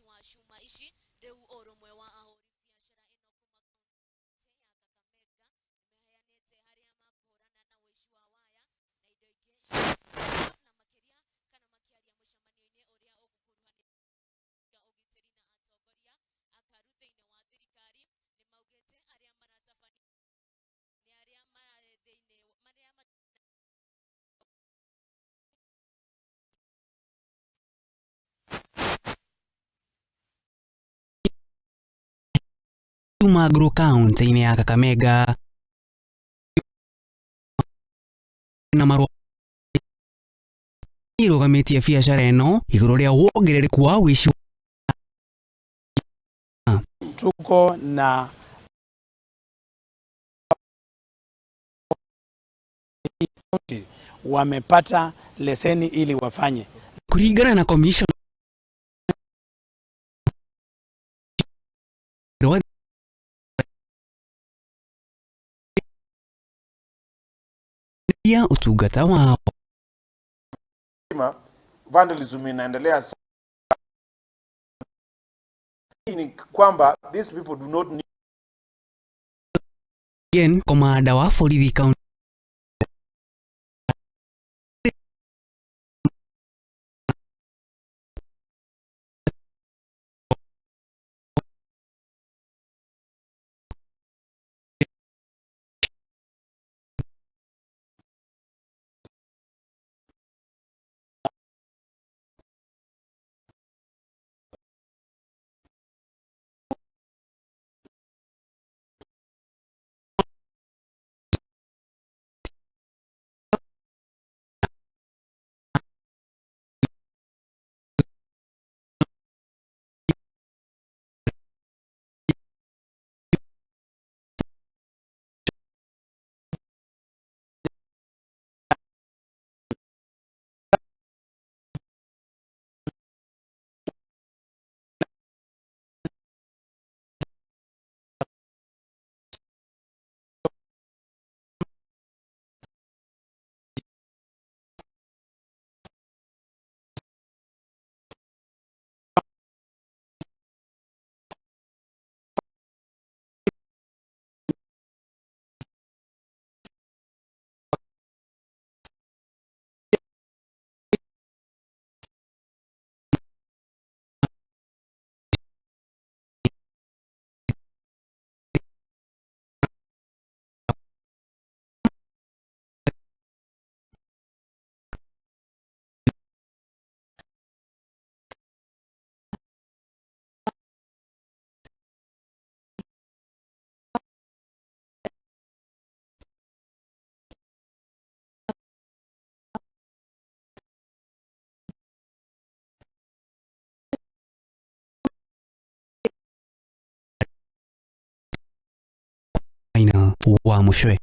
Ũici wa cuma ici rĩu ũrũmwe wa ahũri biacara ĩno kuma kaunti ya Kakamega nĩmaheanĩte harĩa makũhũrana na ũici wa waya na indo ingĩ cia thitima na makĩria kana makĩaria mũcemanio-inĩ ũrĩa ũgũkuruhanĩtie ũgitĩri na atongoria akaru thĩinĩ wa thirikari nĩmaugĩte arĩa maratabania nĩ arĩa mararĩ thĩinĩ marĩa Magro kaunti-inĩ ya Kakamega na marũa irũgamĩtie biacara ĩno igũrũ rĩa wongerereku wa ũici. Tuko na wamepata leseni ili wafanye. Kulingana na commission ya utungata wao. Vandalism inaendelea ni kwamba these people do not need. Again, komanda wa borithi kaunti wa Mushwe.